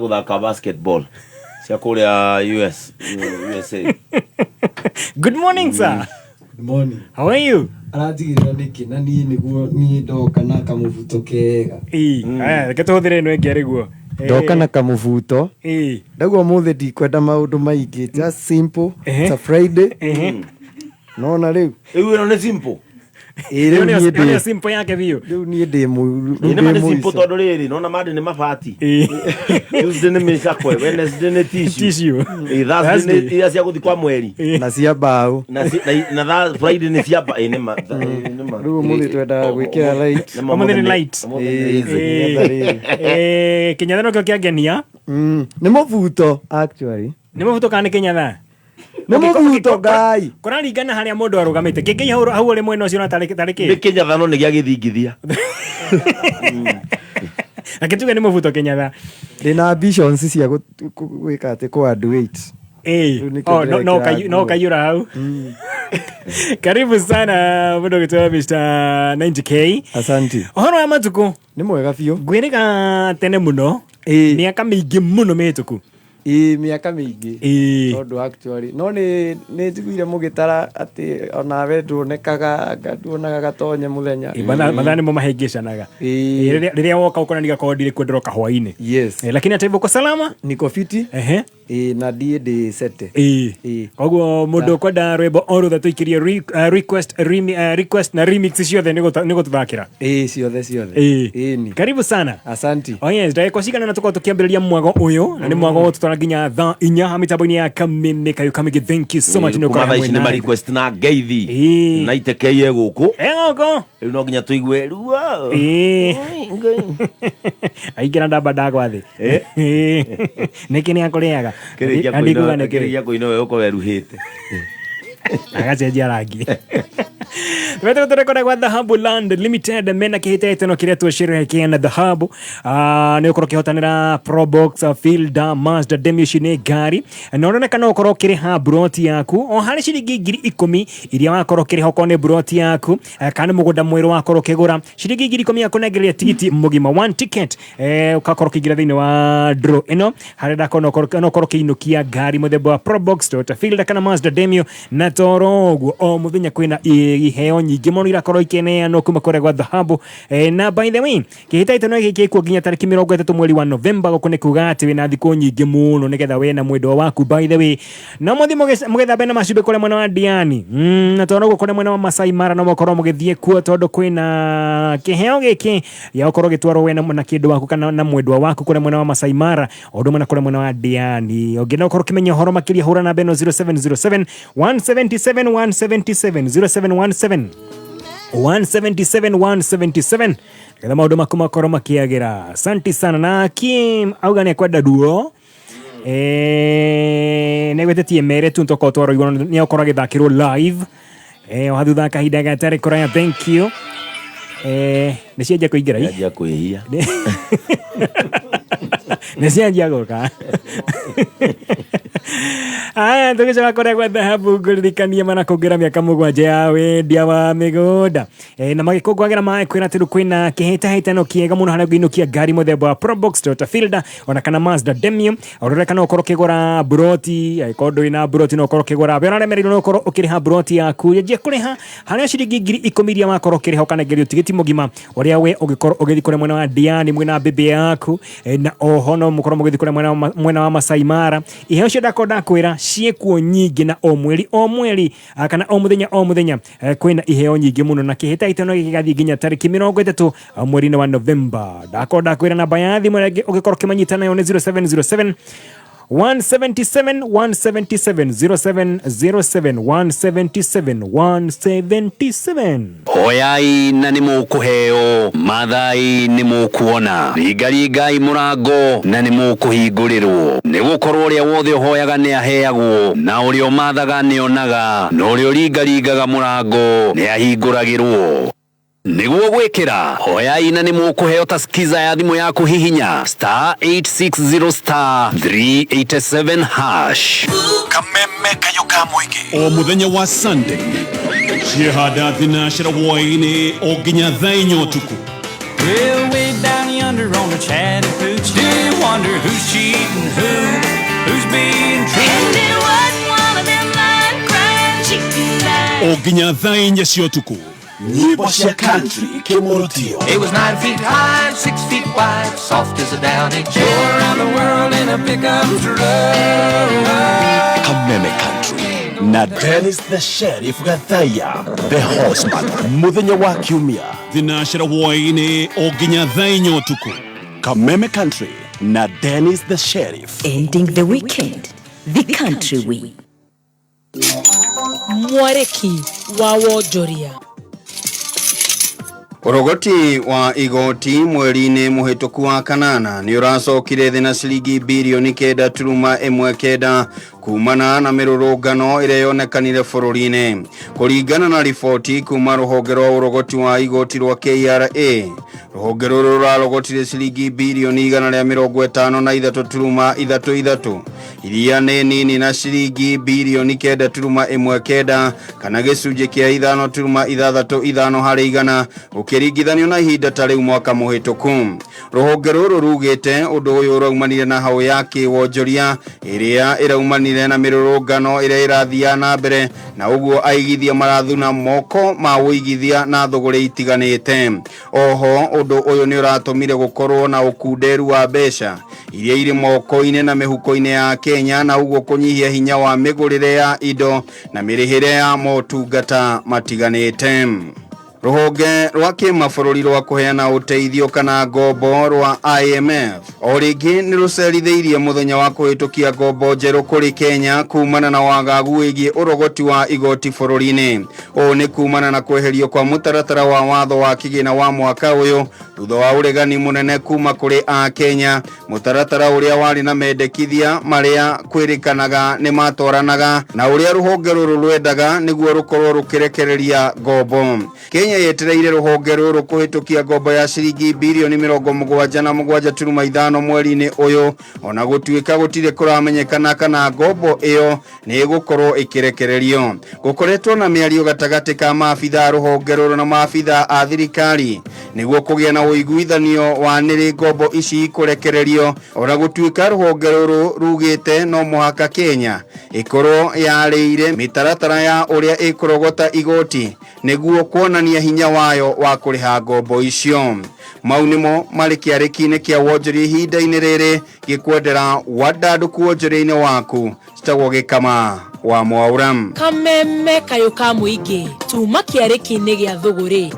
Gũthaka basketball cia kũrĩa US, USA. Good morning, sir. Good morning. How are you? Aranjigĩrĩra nĩkĩ na niĩ nĩguo niĩ ndoka na kamũbuto kega. Ĩĩ, aya, reke tũhũthĩre ĩno ĩngĩ arĩ guo. Ndoka na kamũbuto. Ndaguo ũmũthĩ ndikwenda maũndũ maingĩ, just simple. It's a Friday. Nona rĩu. Rĩu ĩno nĩ simple. Ĩ rĩu Ĩyo niĩ nĩyo ndĩ simple yake biũ. Rĩu niĩ ndĩ mũru. Ĩ nĩ ma nĩ simple tondũ rĩrĩ nona Monday nĩ mabati. Tuesday nĩ mĩcakwe, Wednesday nĩ tissue. Tissue. Ĩ Thursday nĩ iria cia gũthiĩ kwa mweri. Na cia mbaũ. Na na Friday nĩ cia ĩ nĩ ma ĩ nĩ ma. Rĩu ũmũthĩ twendaga gwĩkĩra light. Nĩ ma Ũmũthĩ nĩ light. Ũmũthĩ nĩ easy. Nĩgetha rĩrĩ. Kĩnyatha nokĩo kĩangenia. Nĩ mũbuto actually. Nĩ mũbuto kana nĩ kĩnyatha? Nĩ mũbuto Ngai. Kũraringana harĩa mũndũ arũgamĩte. Kĩngĩ hau hau ũrĩ mwena ũcio tarĩ tarĩ Nĩ kĩ? kĩnyatha no nĩ gĩa gĩthingithia. Reke tuge nĩ mũbuto kĩnyatha. Ndĩna ambitions cia gwĩka atĩ kũ add weight. Ĩĩ. Rĩu nĩkĩo Oh, no ndĩrekĩra no nguo. kaiyũra hau. Karibu sana mũndũ ũgĩtwo Mr 90K. Asante. Ũhoro wa matukũ? Nĩ mwega biũ. Ngwĩrĩga tene mũno. Mĩaka mĩingĩ mũno mĩhĩtũku. Ĩĩ, mĩaka mĩingĩ. Tondũ actually no nĩ njiguire mũgĩtara atĩ onawe nduonekaga anga nduonaga gatonye mũthenya. Ĩĩ, mathaa nĩmo mahĩngĩcanaga. Ĩĩ. Rĩrĩa woka ũkona ndigakorwo ndirĩ kuo, ndĩroka hwainĩ. Yes. Lakini hata hivyo uko salama? Niko fiti. Ĩĩ, na ndiĩ ndĩ sete. Ĩĩ. Koguo mũndũ ũkwenda rwĩmbo o ruothe tũikĩrie request, request na remix ciothe nĩ gũtũthakĩra. Ĩĩ, ciothe ciothe. Ĩĩ. Ĩni. Karibu sana. Asanti. Oh yes, ndagĩka cigana na tũkorwo tũkĩambĩrĩria mwago ũyũ na nĩ mwago ũgũtũtwara nginya thaa 4 mĩtambo-inĩ ya Kameme Kayo Kamĩngĩ. Thank you so much nĩ Kuma ũkorwo thaa ici hamwe nĩ ma na request na ngeithi. Ĩĩ. Na itekeiye gũkũ. Egoko. Rĩu no nginya tũigue ruo. Ĩĩ. Aingĩra ndamba ndagwa thĩ. Ĩĩ. Nĩkĩ nĩ akũrĩaga? Kĩrĩkia Na ndikuga nĩkĩ. Kĩrĩkia kũina we ũkorwo weruhĩte. Agacenjia rangi. Twete tũrekora gwa Dhahabu Land Limited mena kĩhĩtahĩtano kĩrĩa twĩcerehekea na Dhahabu. Nĩ ũkorwo ũkĩhotanĩra Probox, Fielder, Mazda Demio, ici nĩ ngari na ũroneka no ũkorwo ũkĩrĩha mburoti yaku o harĩ ciringi 10,000 iria wakorwo ũkĩrĩha, okorwo nĩ mburoti yaku kana nĩ mũgũnda mwerũ wakorwo ũkĩgũra, ciringi 10,000 ya kũnengereria tigiti mũgima, one ticket, ũgakorwo ũkĩingĩra thĩinĩ wa draw ĩno harĩa ndakorwo no ũkorwo ũkĩinũkia ngari mũthemba wa Probox, Toyota Fielder kana Mazda Demio. Na toro ũguo o mũthenya kwĩna iheo nyingĩ mũno irakorwo ikĩneanwo kuma kũrĩa gwa Dhahabu. Na by the way, kĩhĩtahĩtano gĩkĩ gĩkuo nginya tarĩki 30 mweri wa Novemba. Gũkũ nĩ kuga atĩ wĩna thikũ nyingĩ mũno nĩgetha we na mwendwa waku, by the way, no mũthiĩ mũgĩthambe na macumbĩ kũrĩa mwena wa Diani. Na tondũ ũguo kũrĩa mwena wa Masai Mara no mũkorwo mũgĩthiĩ kuo tondũ kwĩna kĩheo gĩkĩ gĩa gũkorwo gĩtwarwo we na kĩndũ waku kana na mwendwa waku kũrĩa mwena wa Masai Mara o ũndũ ũmwe na kũrĩa mwena wa Diani. Ũngĩenda gũkorwo ũkĩmenya ũhoro makĩria, hũra namba ĩno 0707 177 177, 0717 177 177, nĩgetha maũndũ maku makorwo makĩagĩra. Asante sana. Na Kim auga nĩ ekwenda ruo. Nĩ gwĩtĩtie mere tu ntokorwo twaroigwo nĩ akorwo agĩthakĩrwo live o thutha wa kahinda gatarĩ kũraya. Thank you. Nĩ cianjia kũingĩra i Yanjia kwĩhia. Nĩ cianjia gũka. Aya, tũgĩcoka kũrĩa gwa Dhahabu, ngũririkanie marakũngĩra mĩaka 7 ya wendia wa mĩgũnda na magĩkũngũagĩra maĩ kwĩra atĩ rĩu kwĩna kĩhĩtahĩtano kĩega mũno harĩa ũngĩinũkia ngari mũthemba wa Probox, Toyota Fielder ona kana Mazda Demio. Ũrore kana ũkorwo ũkĩgũra mburoti, angĩkorwo ndũrĩ na mburoti no ũkorwo ũkĩgũra, we ũraremereirwo no ũkorwo ũkĩrĩha mburoti yaku. Yanjia kũrĩha harĩa ciringi 10,000 iria wakorwo ũkĩrĩha ũkanengerio tigiti mũgima ũrĩa we ũngĩkorwo ũgĩthiĩ kũrĩa mwena wa Diani mwĩna mbĩmbĩ yaku, na oho no mũkorwo mũgĩthiĩ kũrĩa mwena wa Masai Mara. Iheo cio ndakorwo ndakwĩra ciĩkuo nyingĩ, na o mweri o mweri, kana o mũthenya o mũthenya, kwĩna iheo nyingĩ mũno, na kĩhĩtahĩtano gĩkĩ gĩgathiĩ nginya tarĩki 30 mweri-inĩ wa Novemba. Ndakorwo ndakwĩra namba ya thimũ ĩrĩa ũngĩkorwo ũkĩmanyita nayo nĩ 0707 177 177, 0707 177 177. Hoyai na nĩ mũkũheo, mathai nĩ mũkuona, ringaringai mũrango na nĩ mũkũhingũrĩrwo, nĩ gũkorwo ũrĩa wothe ũhoyaga nĩ aheagwo, na ũrĩa ũmathaga nĩ onaga, na ũrĩa ũringaringaga mũrango nĩ ahingũragĩrwo. Nĩguo gwĩkĩra hoyai na nĩ mũkũheo ta skiza ya thimũ yaku, hihinya *860 *387 hash. Kameme Kayo ka Mũingĩ O mũthenya wa Sunday ciehanda thinacera hwaĩ-inĩ o nginya thaa 4 ũtukũ. Well, way down yonder on the Chattahoochee. wonder who's cheating who, who's being true. And it wasn't one of them lying, crying, cheating lies. O nginya thaa inya cia ũtukũ. Nyĩmbo cia country kĩmũrutio. It was 9 feet high, 6 feet wide, soft as a downy chair. Around the world in a pickup truck. Kameme Country na Dennis the Sheriff Gathaya the Horseman muthenya wa kiumia Thinacera hwaĩ-inĩ o nginya thaa inya ũtukũ. Kameme Country na Dennis the Sheriff. Ending the weekend the country way. Mwarĩki wa wonjoria. Ũrogoti wa igoti mweri-inĩ mũhĩtũku wa kanana nĩ ũracokire thĩ na ciringi birioni 9.19 kumana na mĩrũrũngano ĩrĩa yonekanire bũrũri-inĩ. Kũringana na riboti kuma rũhonge rwa ũrogoti wa igoti rwa KRA, rũhonge rũrũ rũrarogotire ciringi birioni 153.33 iria nĩ nini na ciringi birioni 9.19 kana gĩcunjĩ kĩa 5.65 harĩ igana ũkĩringithanio na ihinda ta rĩu mwaka mũhĩtũku. Rũhonge rũrũ rugĩte ũndũ ũyũ ũraumanire na hau ya kĩwonjoria ĩrĩa ĩraumanire na mĩrũrũngano ĩrĩa ĩrathiaga na mbere na ũguo aigithia marathuna moko ma ũigithia na thũgũrĩ itiganĩte. Oho ũndũ ũyũ nĩ ũratũmire gũkorwo na ũkunderu wa mbeca iria irĩ moko-inĩ na mĩhuko-inĩ ya Kenya na ũguo kũnyihia hinya wa mĩgũrĩre ya indo na mĩrĩhĩre ya motungata matiganĩte. Rũhonge rwa kĩmabũrũri rwa kũheana ũteithio kana ngombo rwa IMF o rĩngĩ nĩ rũcerithĩirie mũthenya wa kũhĩtũkia ngombo njerũ kũrĩ Kenya kumana na wagagu wĩgiĩ ũrogoti wa igoti bũrũri-inĩ. Ũũ nĩ kumana na kweherio kwa mũtaratara wa watho wa kĩgĩna wa mwaka ũyũ thutha wa ũregani mũnene kuma kũrĩ a Kenya, mũtaratara ũrĩa warĩ na mendekithia marĩa kwĩrĩkanaga nĩ matwaranaga na ũrĩa rũhonge rũrũ rwendaga nĩguo rũkorwo rũkĩrekereria ngombo. Kenya yetereire rũhonge rũrũ kũhĩtũkia ngombo ya ciringi birioni 77.5 mweri-inĩ ũyũ ona gũtuĩka gũtirĩ kũramenyekana kana ngombo ĩyo nĩ ĩgũkorwo ĩkĩrekererio. Gũkoretwo na mĩario gatagatĩ ka maabitha a rũhonge rũrũ na maabitha a thirikari nĩguo kũgĩa na ũiguithanio wa nĩrĩ ngombo ici ikũrekererio ona gũtuĩka rũhonge rũrũ rugĩte no mũhaka Kenya ĩkorwo yarĩire mĩtaratara ya ũrĩa ĩkũrogota igoti nĩguo kuonania hinya wayo wa kũrĩha ngombo icio. Mau nĩmo marĩ kĩarĩki-inĩ kĩa wonjoria ihinda-inĩ rĩrĩ gĩkwendera wandandũku wonjoria-inĩ waku. Citagwo Gĩkama wa Mwaura. Kameme kayũ ka mũingĩ tuma kĩarĩki-inĩ gĩa thũgũrĩ.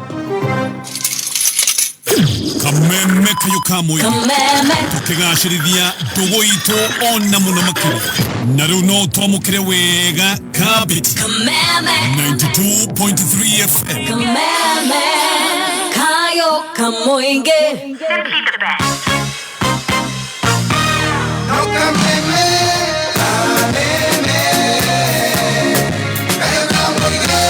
Kameme kayũ ka mũingĩ tũkĩgacĩrithia ndũgũ itũ ona mũno makĩria na rĩu no twamũkĩre wega Kabiti 92.3 FM. Kameme kayo ka mũingĩ. Simply the best. No kameme, kameme, kayo ka mũingĩ.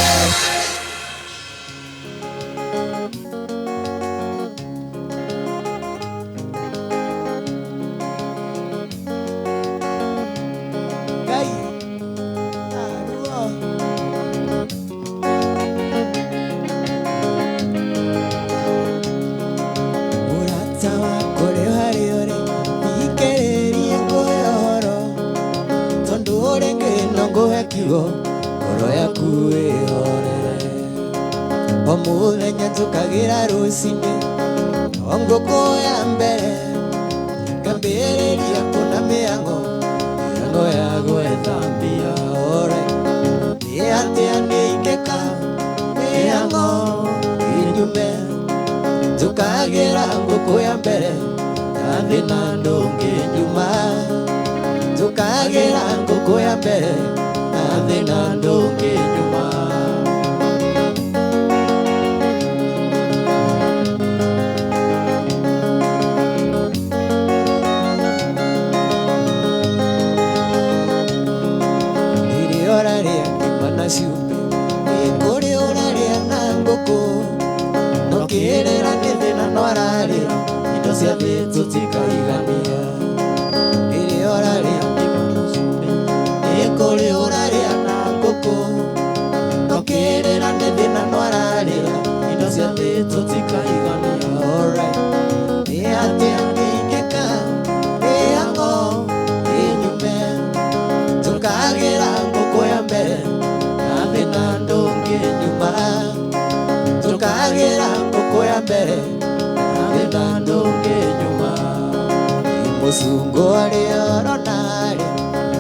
Ngoro yaku ĩhorere o mũthenya njũkagĩra rũcinĩ o ngũkũ ya mbere ngambĩrĩria kũna mĩang'o mĩang'o ya gwetha mbia. Alright, nĩ atĩa nĩ ingĩka mĩang'o inyume njũkagĩra ngũkũ ya mbere na thĩna ndũngĩnyuma njũkagĩra ngũkũ ya mbere na thĩna ndũngĩnyuma. Rĩrĩa ũrarĩa ngima na cumbĩ nĩ kũrĩ ũrarĩa na ngũkũ no kĩrĩra nĩ thĩna no ararĩra indo cia thĩ tũtikaigania. Rĩrĩa ũrarĩa ngima na cumbĩ nĩ kũrĩ ũrarĩa na ngũkũ no kĩrĩra nĩ thĩna no ararĩra indo cia thĩ tũtikaigania. Alright, nĩ atĩa ingĩka Mũcungũ arĩa ũrona-rĩ,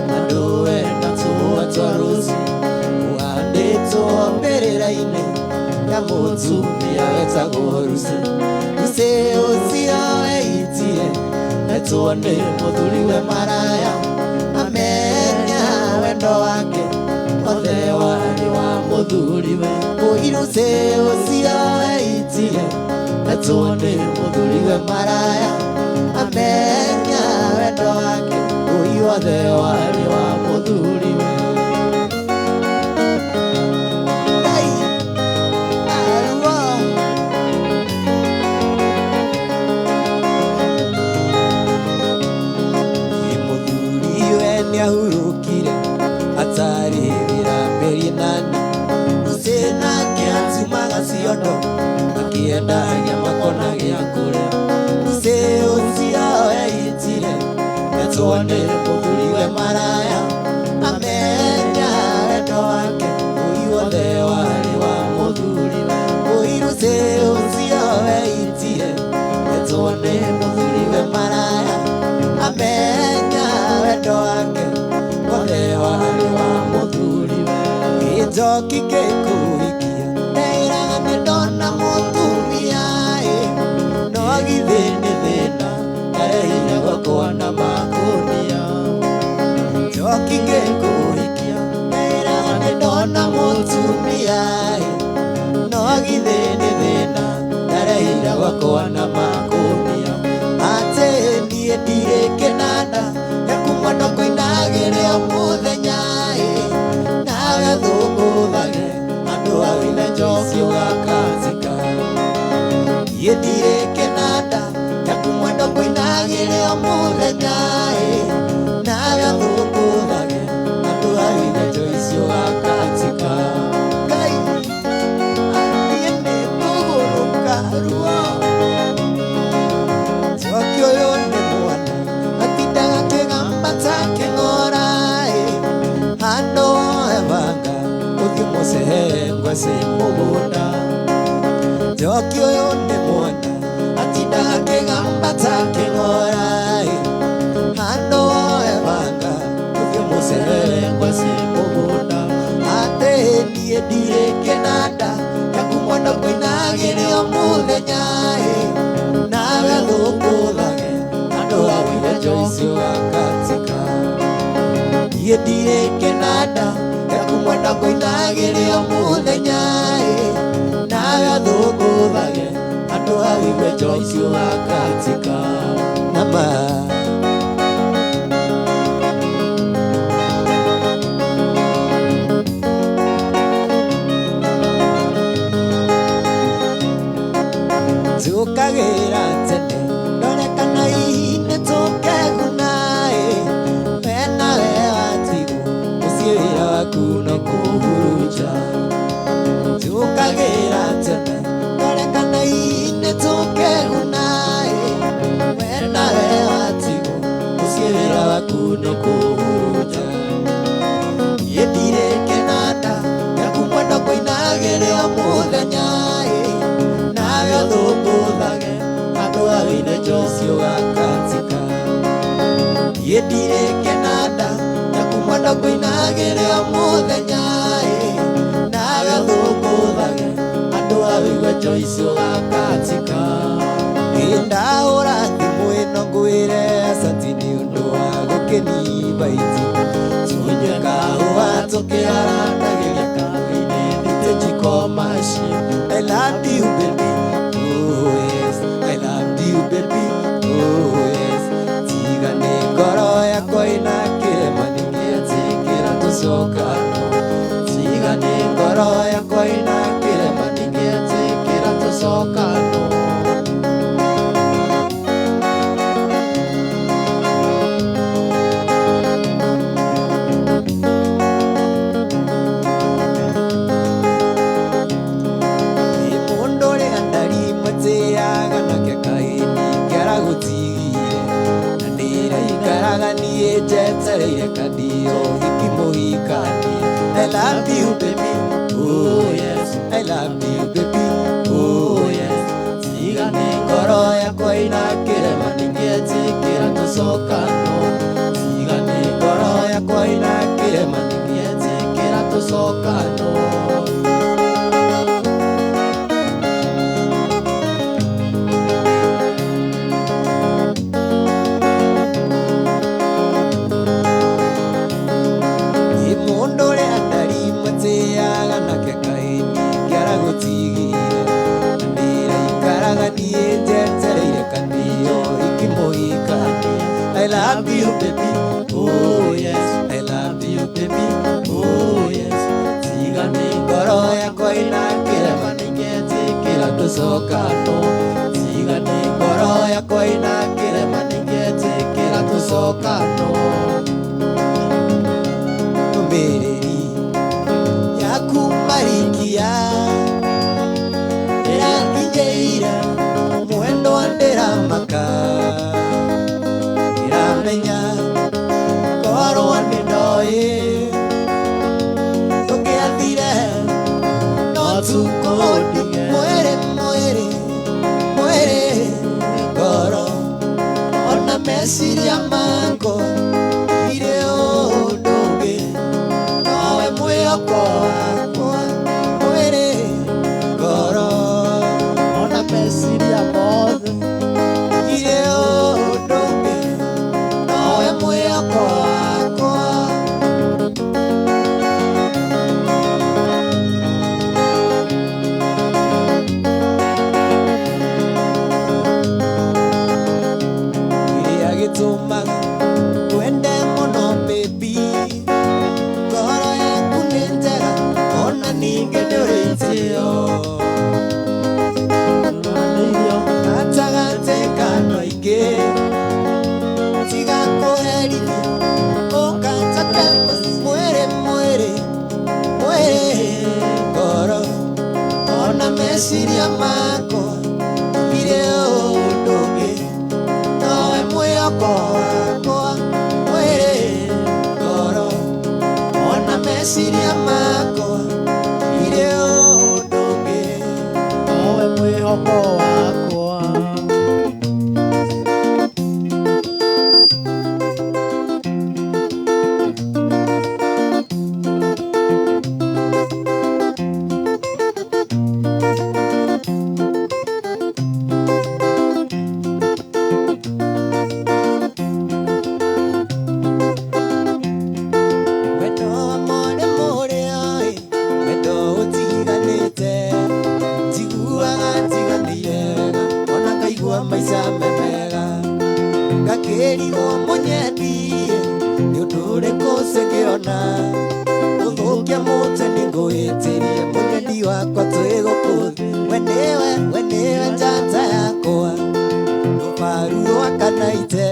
na ndũwe na tũa twa rũci ũhandĩtwo mbĩrĩra-inĩ ya mũtumia wetagwo Lucy. Lucy ũcio weitie etwo nĩ mũthuriwe maraya, amenya wendo wake othe warĩ wa mũthuriwe. Oi Lucy ũcio weitie etwo nĩ mũthuriwe maraya, amenya wendo wake oi othe warĩ wa mũthuriwe. Ngai arua mũthuriwe nĩahurũkire atarĩ wĩra mĩeri ĩnana. Lucy nake atumaga ciondo akĩendagia makona gĩa kũrĩa. Lucy ũcio eitire etwo nĩ mũthuriwe maraya, amenya wendo wake oi wothe warĩ wa mũthuriwe. Oi Lucy ũcio eitire etwo nĩ mũthuriwe maraya, amenya wendo wake wothe warĩ wa mũthuriwe. Gĩnjoki gĩkũhikia ndeĩraga nĩ ndona mũtumia ĩ, no githĩ nĩ thĩna ndarehire gwakwa na makũnia. Njoki gĩkũhikia ndeĩraga nĩ ndona mũtumia ĩ, no githĩ nĩ thĩna ndarehire gwakwa na makũnia. Atĩ niĩ ndirĩ kĩnanda gĩaku mwendo kũinagĩre o mũthenya ĩ, nawe thũngũthage andũ awine njoki ũgakatika. Niĩ ndirĩ kĩnanda gĩaku mwendo kũinagĩre o mũthenya ĩ, nawe thũngũthage andũ awine njoki ũgakatika. Ngai niĩ nĩ ngũgũrũka ruo. Njoki ũyũ nĩ mwana atindaga akĩgamba ta kĩng'ora ĩ, handũ woe banga ũthiĩ mũcehe ngwacĩ mũgũnda. Njoki ũyũ nĩ mwana atindaga akĩgamba ta kĩng'ora ĩ, handũ woe banga ũthiĩ mũcehe ngwacĩ mũgũnda. Atĩ niĩ ndirĩ kĩnanda gĩaku mwendo kũinagĩre o mũthenya ĩ, nawe thũngũthage andũ awine njoki ũgakatika. Niĩ ndirĩ kĩnanda gĩaku mwendo kũinagĩre o mũthenya ĩ, nawe thũngũthage andũ awine njoki ũgakatika. Nama njũkagĩra tene ndore kana hihi nĩ tũkeguna ĩ, we nawe watigwo mũciĩ wĩra waku no kũhurunja. Njũkagĩra tene ndore kana hihi nĩ tũkeguna ĩ, we nawe watigwo mũciĩ wĩra waku no kũhurunja. Niĩ ndirĩ kĩnanda gĩaku mwendo kũinagĩre o mũthenya ĩ, nawe thũngũthage andũ awine njoki ũgakatika. Niĩ ndirĩ kĩnanda gĩaku mwendo kũinagĩre o mũthenya ĩ, nawe thũngũthage andũ awine njoki ũgakatika. Ndahũra thimũ ĩno ngwĩre asanti nĩ ũndũ wa gũkĩnibaiti, tũnyue kahũa tũkĩaranagĩria kaĩ-inĩ thitĩnji komaci. I love you baby, oh yes, I love you baby, oh yes. Tiga nĩ ngoro yakwa ĩna kĩrema ningĩetĩkĩra tũcokano. Tiga nĩ ngoro yakwa ĩna kĩrema ningĩetĩkĩra tũcokano. Mũndũ ũrĩa ndari matĩaga nake kaĩni kĩaragũtigire, na ndĩraikaraga niĩ njetereire kandio hiki mũhikanie. I love you baby, oh yes, I love you baby, oh yes. Tiga nĩ ngoro yakwa ĩna kĩrema ningĩetĩkĩra tũcokano tiga nĩ ngoro yakwa ĩna kĩrema nĩngĩetĩkĩra tũcokano. I love you baby, oh yes, I love you baby, oh yes. Tiga nĩ ngoro yakwa ĩna kĩrema nĩngetĩkĩra tũcokano. Tiga nĩ ngoro yakwa ĩna kĩrema nĩngetĩkĩra tũcokano. Ndũmĩrĩri yaku marikia ĩranginyĩire mwendwa ndĩramaka ndĩramenya korwo nĩ ndoĩ ndũngĩathire no tukũndige mwĩrĩ mwĩrĩ mwĩrĩ ngoro ona meciria makwa irĩ ũndũ ũngĩ nowe mwĩhoko wakwa mwĩrĩ ngoro ona meciria mothe irĩ ũndũ ũngĩ nowe mwĩhoko wakwa. Kĩrĩa gĩtũmaga twende mũno baby ngoro yaku nĩ njega ona ningĩ nĩ ũrĩ itĩo gatagatĩ ka andũ aingĩ tiga kũherithia ũkanjake mwĩrĩ mwĩrĩ mwĩrĩ ngoro ona meciria makwa irĩ ũndũ ũngĩ nowe mwĩhoko wakwa mwĩrĩ ngoro ona meciria makwa irĩ ũndũ ũngĩ nowe mwĩhoko wakwa. Wendo wa more more oi, wendo ũtiganĩte njiguaga njiganĩire wega ona ngaigua maica me mega ngakĩrigwo mũnyendi nĩ ũndũ ũrĩkũ ũcĩngĩona gũthũkia mũtĩ nĩngũhĩtĩrie mũnyendi wakwa twĩ gũkũ thĩ we nĩwe njata yakwa rũbaru rwakanaite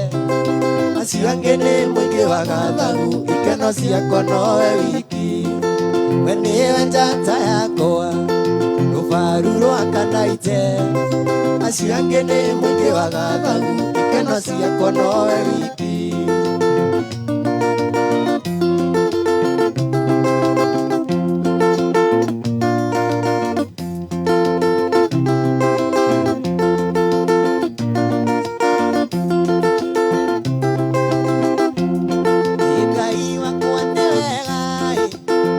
acio angĩ nĩ mũingĩ wa gathagu ikeno ciakwa nowe wiki we nĩwe njata yakwa rũbaru rwakanaite acio angĩ nĩ mũingĩ wa gathagu ikeno ciakwa nowe wiki. Ngai wakwa nĩ wega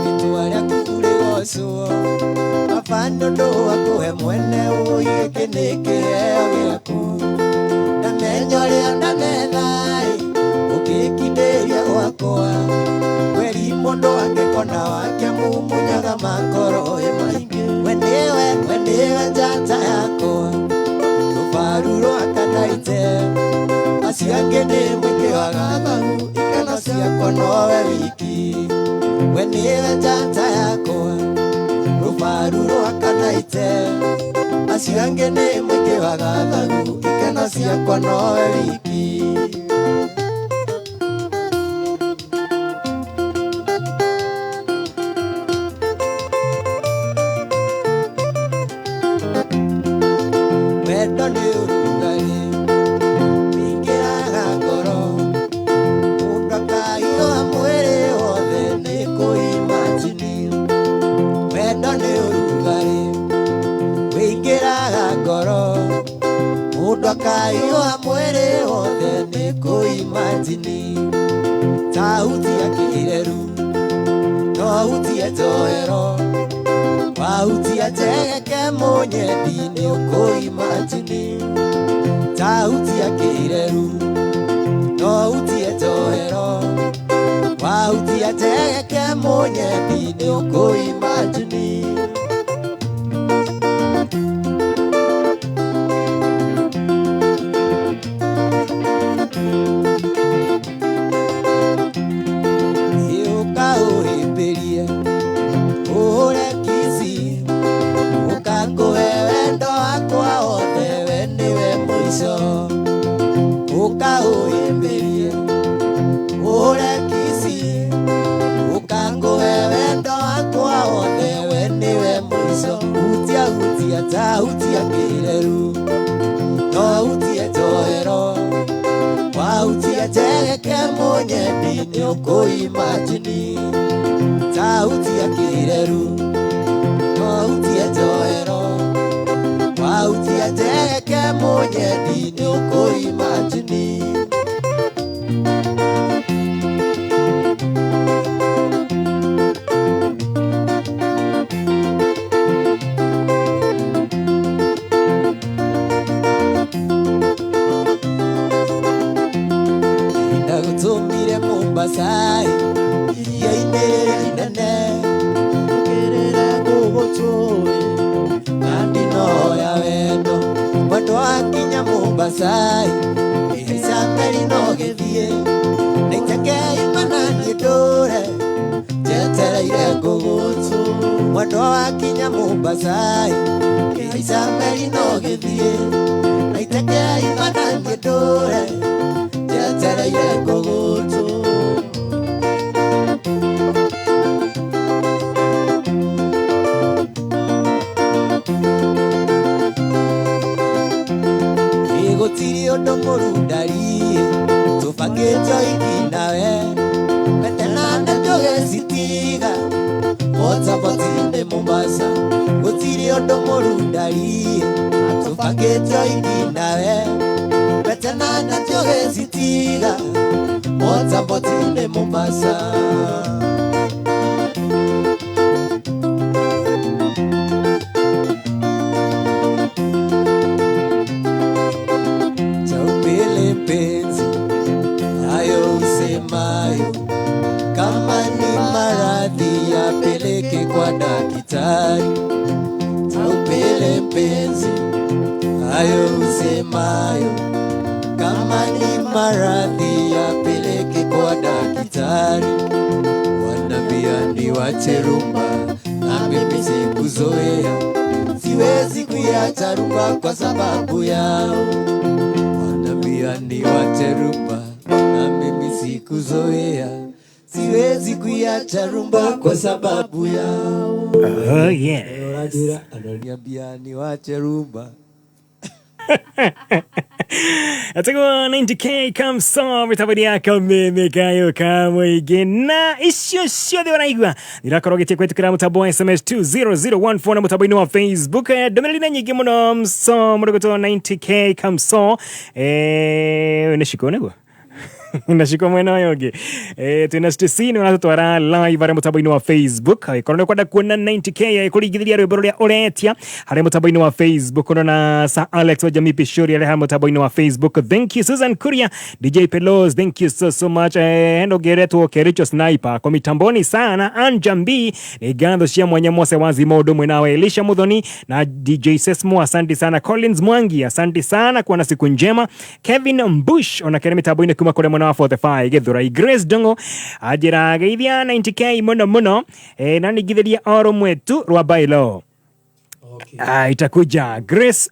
rĩtwa rĩaku rĩgocwo baba nĩ ũndũ wa kũhe mwene ũi gĩkĩ nĩ kĩheo gĩaku ndamenya ũrĩa ndanetha ũgĩkindĩria gwakwa kweri mũndũ angĩkona wake mumunyaga makoro ĩ maingĩ we nĩwe njata yakwa rũbaru rwakanaite acio angĩ nĩ mũingĩ wa gathagu ikeno ciakwa nowe wiki we nĩwe njata yakwa rũbaru rwakanaite acio angĩ nĩ mũingĩ wa gathagu ikeno ciakwa nowe wiki. Wendo nĩ ũrugarĩ wĩingĩraga ngoro mũndũ akahiũha mwĩrĩ wothe nĩ kũimajini. Wendo nĩ ũrugarĩ wĩingĩraga ngoro mũndũ akahiũha mwĩrĩ wothe. Ũkũimagine tahutia kĩreru no hutie njohero wahutia njegeke mũnyendi nĩ ũkũimagine tahutia kĩreru no hutie njohero wahutia njegeke mũnyendi nĩ ũkũimagine. Hutia kĩreru no hutie njohero wahutia njegeke mũnyendi nĩ ũkũimagine tahutia kĩreru no hutie njohero wahutia njegeke mũnyendi nĩ ũkũimagine. Ndagũtũmire Mombasa iria-inĩ inene ngĩrĩra ngũgũtũĩ na ndinoya wendo mwendo akinya Mombasa ihaica meri no gĩthiĩ nĩiteke imana niĩ ndũre njetereire ngũgũtũ mwendo akinya Mombasa ihaica meri no gĩthiĩ nĩiteke imana niĩ ndũre njetereire ngũgũtũ. Gũtirĩ ũndũ mũru ndariĩ tũbangĩte iki nawe metenana tũgĩcitiga motaboti-inĩ Mombasa. Gũtirĩ ũndũ mũru ndariĩ tũbangĩte iki nawe metenana tũgĩcitiga motaboti-inĩ Mombasa. Mpenzi, hayo usemayo kama ni maradhi yapeleke kwa daktari. Taupele mpenzi, hayo usemayo kama ni maradhi yapeleke kwa daktari. Wanambia niwache rumba na mimi sikuzoea, siwezi kuiacha rumba kwa sababu yao. Niwache rumba na mimi sikuzoea, siwezi kuiacha rumba kwa sababu yao. Oh yeah. Ananiambia niwache rumba. Atakuwa 90K Kamso mitambo yako mimi kayo kamwe na icio ciothe ũraigua nirakorwo gĩtie kũhetũkĩra mũtambo wa SMS 20014 na mũtambo-inĩ wa Facebook. Ndũmĩrĩri nĩ nyingĩ mũno mso mũrũgũtwo 90K Kamso nĩ ciko nĩguo nashika mwena ũyũ ũngĩ twĩna Stacy nĩ ũratũtwara live harĩa mũtambo-inĩ wa Facebook. Angĩkorwo nĩ ũkwenda kuona 90K kũringithĩria rwĩmbo rũrĩa ũretia harĩa mũtambo-inĩ wa Facebook, ũrona Sir Alex wa Jamii Pishori arĩa harĩa mũtambo-inĩ wa Facebook. Thank you Susan Kuria, DJ Pelos, thank you so so much. Endo geretwo Kericho Sniper kwa mitamboni sana. Anjambi ni ngatho cia mwanya Mose wazi modo mwenawe Elisha Muthoni na DJ Sesmo, asante sana. Collins Mwangi, asante sana, kuwa na siku njema. Kevin Mbush ona kere mitambo-inĩ kuma kũrĩa mwena wa 45 Githurai. Grace Dongo anjĩra geithia 90K muno muno na ningithĩria o rũmwe tu rwa bailo. Okay. Itakuja Grace,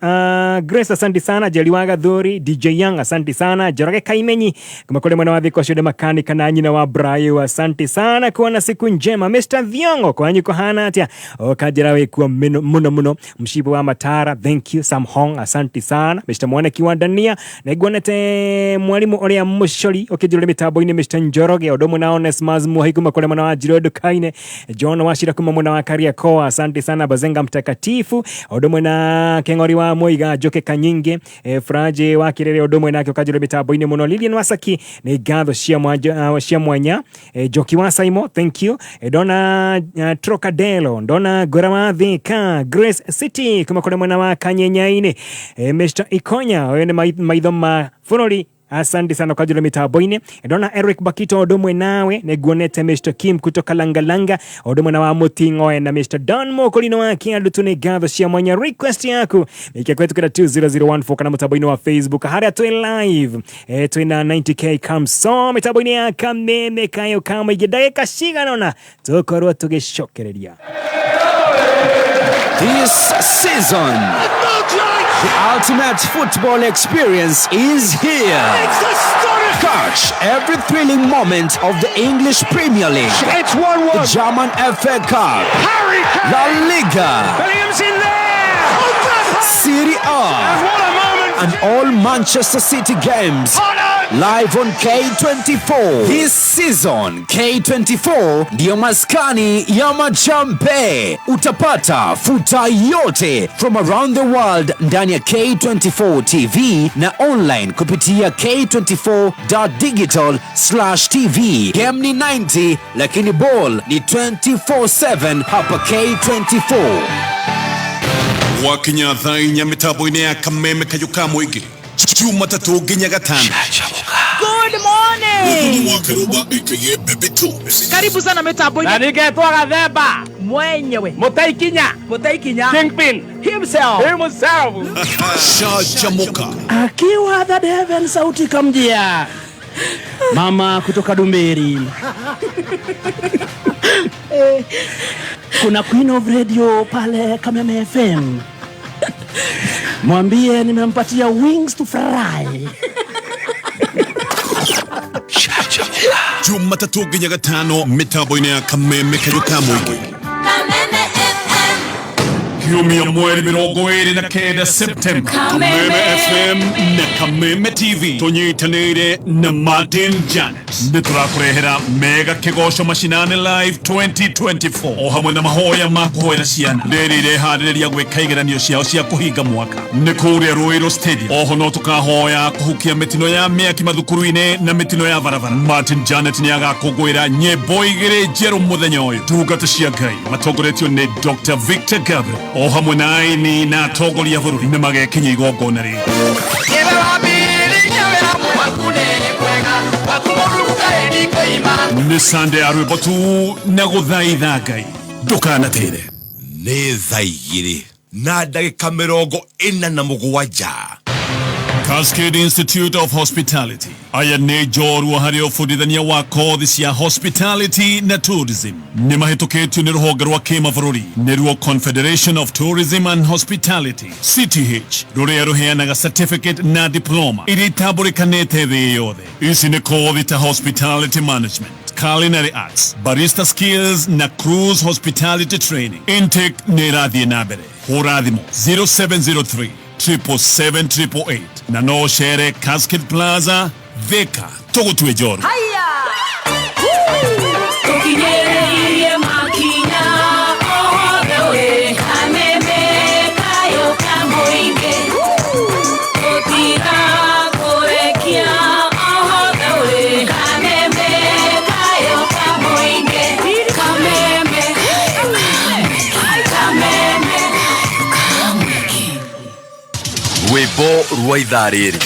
Grace asante sana. Jaliwaga Gathuri, DJ Young asante sana. Njoroge Kaimenyi kuma kule mwana wa Thiko Shule makanika na nyina wa Brayo asante sana, kuwa na siku njema. Mr. Thiongo kwanyu kuhana atia okajira wikuwa muno muno. Mshibo wa Matara, thank you. Sam Hong asante sana. Mr. Mwana Kiwandania na iguanete mwalimu oria mucori ukijurire mitambo-ini Mr. Njoroge odomo na Onesmus Muhai kuma kule mwana wa Jiro Dukaine, John Washira kuma mwana wa Kariakoo asante sana. Bazenga Mtakatifu Yusufu o ũndũ na Keng'ori wa Muiga Njoke Kanyingi, Furaji wa Kirere o ũndũ nake ũkanjũra mĩtambo-inĩ mũno. Lilian Wasaki nĩ ngatho cia mwanya, cia mwanya. Njoki wa Saimo, thank you. Ndona Trocadelo, ndona Ngwĩra wa Thika, Grace City kuma kũrĩa mwena wa Kanyenyainĩ, Mr Ikonya ũyũ nĩ maitho ma bũrũri, asante sana kwa ajili ya mitambo-inĩ. Ndona Eric Bakito ũndũ ũmwe nawe nĩ nguonete Mr Kim kutoka Langalanga ũndũ ũmwe na wa Mũting'oe na Mr Don Mokolino wa Kĩandu tu nĩ ngatho cia mwanya. Request yaku ikia kwetukĩra 20014 kana mũtambo-inĩ wa Facebook harĩa twĩ live, twĩna 90K Kamso mĩtambo-inĩ ya Kameme Kayo Kamũingĩ ndagĩka cigana ũna tũkorwo tũgĩcokereria. This season, the ultimate football experience is here. Catch every thrilling moment of the English Premier League. It's 1-1. The German FA Cup. Harry Kane. La Liga. Bellingham's in there. Serie A. And what a moment. And all Manchester City games. Live on K24. This season, K24 ndiyo maskani ya machampe. Utapata futa yote from around the world ndani ya K24 TV na online kupitia k24.digital/tv. Game ni 90 lakini ball ni 24/7 hapa K24. Gwakinya thaa inya mĩtambo-inĩ ya Kameme Kayũ ka Mũingĩ Jumatatũ nginya Gatano. Good morning. Wa Karuba aka Bebe Tubes. Karibu sana mitambo-inĩ. Na niketwa Gathemba mwenyewe. Mutaikinya. Mutaikinya. Kingpin himself. Himself. Shajamuka. Akiwa the heaven sauti kamjia. Mama kutoka Dumberi. Kuna Queen of Radio pale Kameme FM. Mwambie nimempatia wings to fry. Jumatatũ nginya Gatano mĩtambo-inĩ ya Kameme Kayũ ka Mũingĩ. Kameme FM. Kiumia mweri 29 Septemba, Kameme FM na Kameme TV tũnyitanĩire na Martin Janet nĩ tũrakũrehera mega kĩgoco mashinani live 2024 o hamwe na mahoya ma kũhoera ciana rĩrĩ ireharĩrĩria gwĩka igeranio ciao cia kũhinga mwaka nĩ kũrĩa Ruiru Stadium. Oho no tũkahoya kũhukia mĩtino ya mĩaki mathukuru-inĩ na mĩtino ya barabara. Martin Janet nĩ agakũngũĩra nyĩmbo igĩrĩ njerũ mũthenya ũyũ. Ndungata cia Ngai matongoretio nĩ Dr Victor Gabriel o hamwe na aini na atongoria a bũrũri nĩ magekinya igongona rĩrĩ. Nĩ Sunday ya rwĩmbo tu na gũthaitha Ngai ndũkanatĩre. Nĩ thaa igĩrĩ na ndagĩka 47. Cascade Institute of Hospitality aya nĩ njorua harĩ ũbundithania wa kothi cia hospitality na tourism nĩ mahĩtũkĩtio nĩ rũhonge rwa kĩmabũrũri nĩruo Confederation of Tourism and Hospitality CTH rũrĩa rũheanaga certificate na diploma iria itambũrĩkanĩte thĩ yothe. Ici nĩ kothi ta hospitality management, culinary arts, barista skills na cruise hospitality training. Intake nĩ ĩrathiĩ na mbere. Hũra thimũ 0703 777 na no cere Cascade Plaza Thika tũgũtue njoru. Haya. Tũkinyĩrĩirie makinya othe we Kameme Kayũ ka Mũingĩ. Tũtigakũrekia othe we Kameme Kayũ ka Mũingĩ. Kameme. Kameme. Rwĩmbo rwa ithaa rĩrĩ.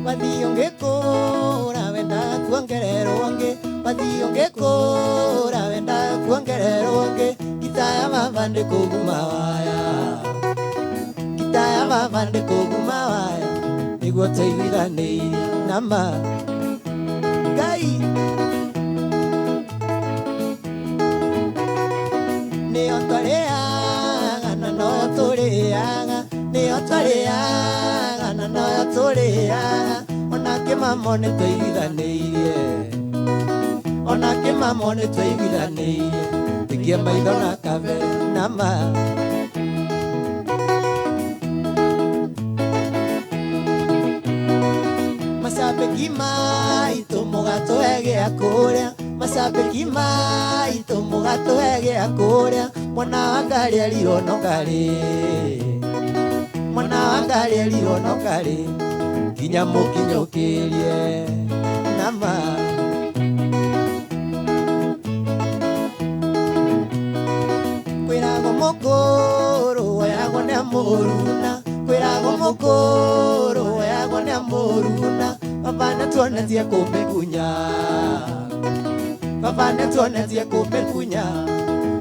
Wathio ngĩkũra wenda kuongererwo ngĩ, wathio ngĩkũra wenda kuongererwo ngĩ, ngita ya mama ndĩkũguma waya, ngita ya mama ndĩkũguma waya, nĩguo tũiguithanĩirie nama Ngai nĩyo twarĩaga na noyo tũrĩaga, nĩyo twarĩaga na noyo tũrĩaga, ona kĩmamo nĩ tũiguithanĩirie, ona kĩmamo nĩ tũiguithanĩirie. Tũikie maitho na kabere nama. Mashabiki maitũ mũgatũhe gĩa kũrĩa, mashabiki maitũ mũgatũhe gĩa kũrĩa, mwana wa ngarĩ erirwo no ngarĩ, mwana wa ngarĩ erirwo no ngarĩ, nginya mũkinyũkĩrie nama. Kwĩragwo mũkũrũ woyagwo nĩ mũruna, kwĩragwo mũkũrũ woyagwo nĩ mũruna, baba nĩtuonetie kũmĩkunya, baba nĩtuonetie kũmĩkunya,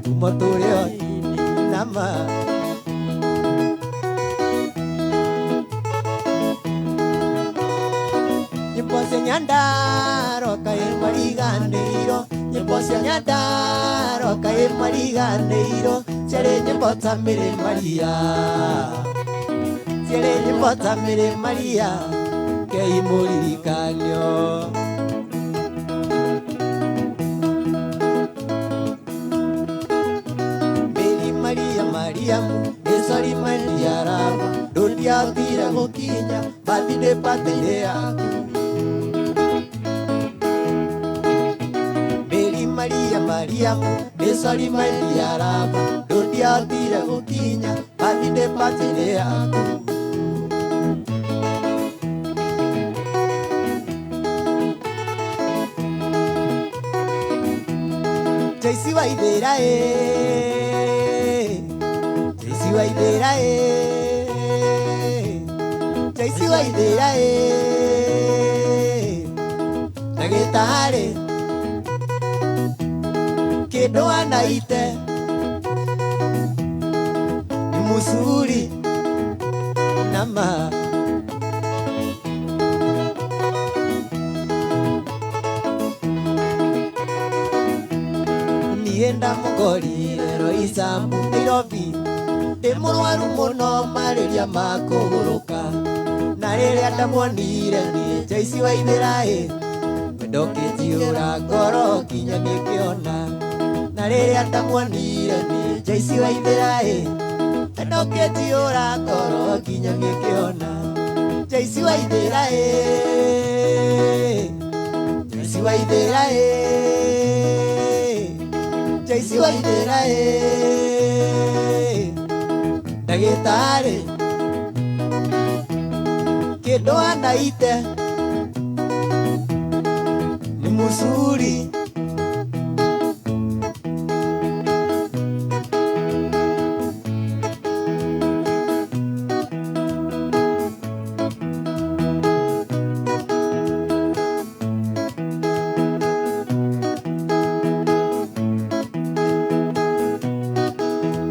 tumo tũrĩ oini nama. Nyĩmbo cia Nyandarua kaĩ mwariganĩirwo, nyĩmbo cia Nyandarua kaĩ mwariganĩirwo, ciarĩ nyĩmbo ta Mĩrĩ Maria, ciarĩ nyĩmbo ta Mĩrĩ Maria, kei mũririkanio. Mĩrĩ Maria Mariamu nĩcori Maria Rama, ndũngĩahotire gũkinya birthday party-inĩ yaku. Mĩrĩ Maria Mariamu nĩcori Maria Rama, ndũngĩahotire gũkinya birthday party-inĩ yaku. Jaycee Waithera Jaycee Waithera Jaycee Waithera ndagĩtarĩ kĩndũ anaite ni mũcuri nama. Niĩ ndamũkorire Roysambu Nairobi, ndĩ mũrwaru mũno marĩria ma kũgũrũka, na rĩrĩa ndamuonire niĩ Jaycee Waithera wendo ũkĩnjiyũra ngoro nginya ngĩkĩona, na rĩrĩa ndamuonire niĩ Jaycee Waithera wendo ũkĩnjiyũra ngoro nginya ngĩkĩona, Jaycee Waithera Jaycee Waithera Jaycee Waithera ndagĩtarĩ kĩndũ anaite ni mũcuri.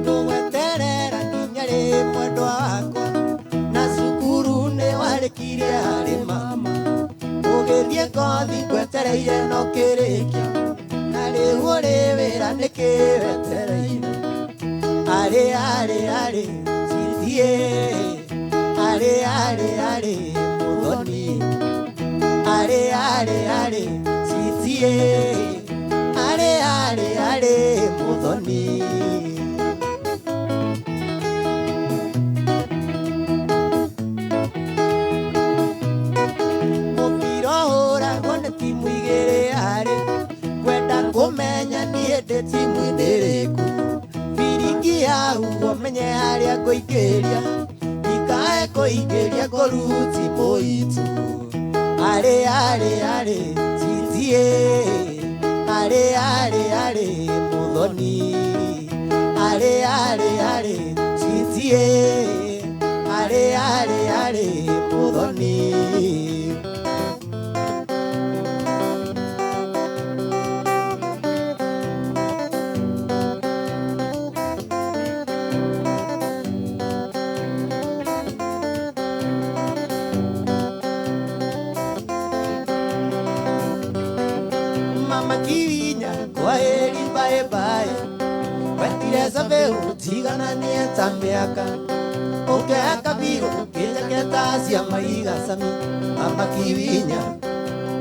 Ngũgweterera nginya rĩ mwendwa wakwa, na cukuru nĩ warĩkirie harĩ mama, ũgĩthiĩ kothi ngwetereire no kĩrĩkia, na rĩu ũrĩ wĩra nĩkĩ wetereire? Arĩ arĩ arĩ citie, arĩ arĩ arĩ mũthoni, arĩ arĩ arĩ citie, arĩ arĩ arĩ mũthoni. Mũbira ũhũragwo nĩ timu igĩrĩ harĩ, ngwenda kũmenya niĩ ndĩ timu-inĩ ĩrĩkũ, biringi yahuhwo menye harĩa ngũikĩria, ndikae kũingĩria ngoru timu itũ. Arĩ arĩ arĩ citie, arĩ arĩ arĩ mũthoni, arĩ arĩ arĩ citie, arĩ arĩ arĩ mũthoni. Mama Kiwinya kwaheri bye bye, wetire cabe ũtigananie ta mĩaka, ũkehaka birũ ũkĩnjeketa cia maiga cami. Mama Kiwinya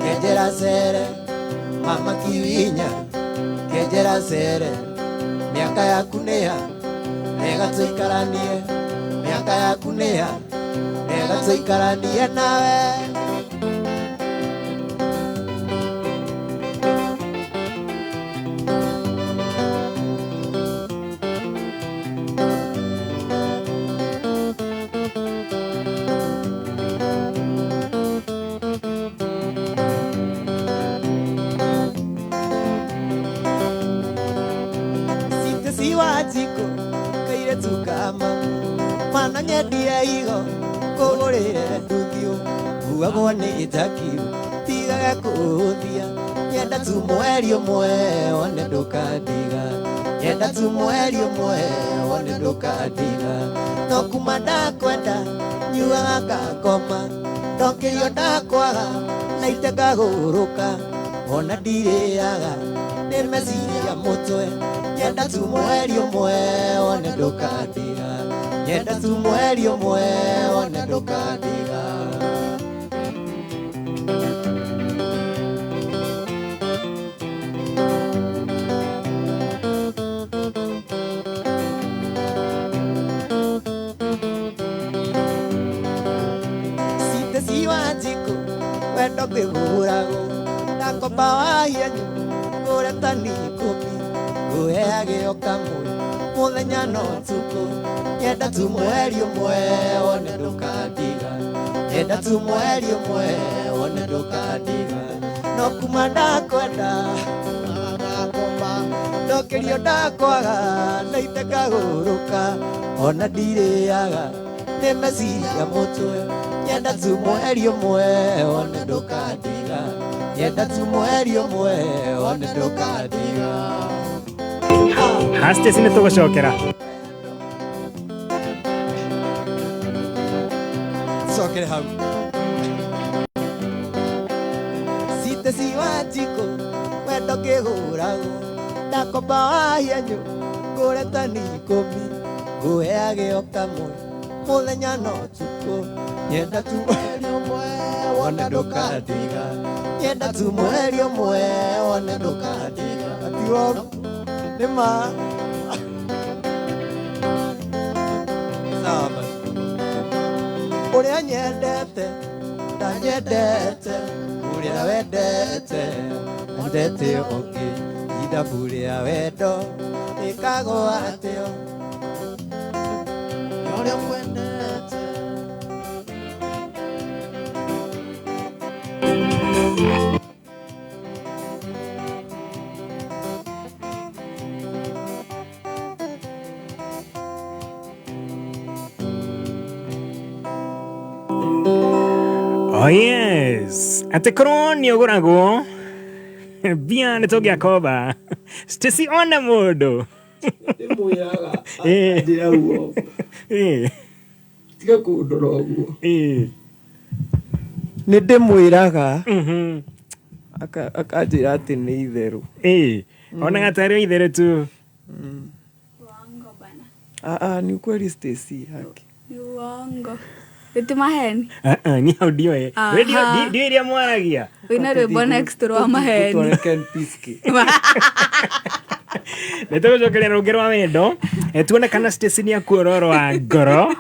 kenjera cere, Mama Kiwinya kenjera cere, Miaka yaku nĩ ya nega tũikaranie. Miaka yaku nĩ ya nega tũikaranie nawe. Mana nyendia igo kũgũrĩre nduthio kuagwo nĩ njakio tigaga kũũthia nyenda tu mweri ũmwe wone ndũkandiga nyenda tu mweri ũmwe wone ndũkandiga no kuma ndakwenda nyuaga ngakoma ndokĩrio ndakwaga na ite ngagũrũka ona ndirĩaga nĩ meciria mũtwe nyenda tu mweri ũmwe wone ndũkandiga nyenda tu mweri ũmwe wone ndũkandiga. Site siwa njikũ wendo ngĩhũragwo ndakomba wahianyu ngũre tani ikũmi ngũheage o kamwe mũthenya no ũtukũ nyenda tu mweri ũmwe wone ndũkandiga nyenda tu mweri ũmwe wone ndũkandiga no kuma ndakwenda ndakoma ndokĩrio ndakwaga na ite ngagũrũka ona ndirĩaga nĩ meciria mũtwe nyenda tu mweri ũmwe wone ndũkandiga nyenda tu mweri ũmwe wone ndũkandiga. Hastesi nĩ tũgũcokera cokere hau site siwa njikũ wendo ngĩhũragwo ndakomba wahianyu ngũre tani ikũmi ngũheage o kamwe mũthenya no ũtukũ nyenda tu mweri ũmwe wone ndũkandiga nyenda tu mweri ũmwe wone ndũkandiga atiwo nĩ ma sawa ũrĩa nyendete ndanyendete ũrĩa wendete endete ũngĩ ithabu rĩa wendo rĩkagwo atĩo ũrĩa mwendete. Oh yes, atĩ korwo nĩ ũgũragwo mbia nĩ tũngĩakomba Stacy ona mũndũ ndĩmwĩraga njĩra guo tiga kũndora ũguo nĩ ndĩmwĩraga akanjĩra atĩ nĩ itherũ onaga tarĩ itherũ tu. Ni ukweli Stacy haki ni uongo. Ĩti maheni? Ni hau ndioĩ. Ndio iria mwaragia. Wĩna rwĩmbo next rwa maheni. Nĩ tũgũcokeria rũngĩ rwa wendo tuone kana Stacy nĩ akuororo wa ngoro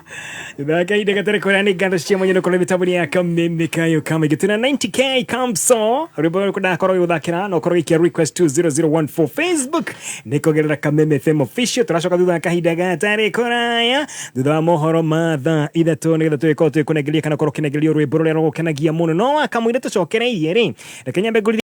thutha wa kahinda gatarĩ kũraya. Nĩ ngatho cia mwanya nĩũkorwo mĩtambo-inĩ ya Kameme Kayo Kamĩngĩ twĩna 90k Kamso rwĩmbo rũrũ ndakorwo gĩgũthakĩra na ũkorwo gĩikia request 20014 Facebook nĩ kũgerera Kameme FM official. Tũracoka thutha wa kahinda gatarĩ kũraya thutha wa mohoro ma thaa 3 nĩgetha tũgĩkorwo tũgĩkũnengeria kana ũkorwo ũkĩnengerio rwĩmbo rũrĩa rũgũkenagia mũno no wakamũira tũcokereirie rĩ reke nyambe ngũririkanie.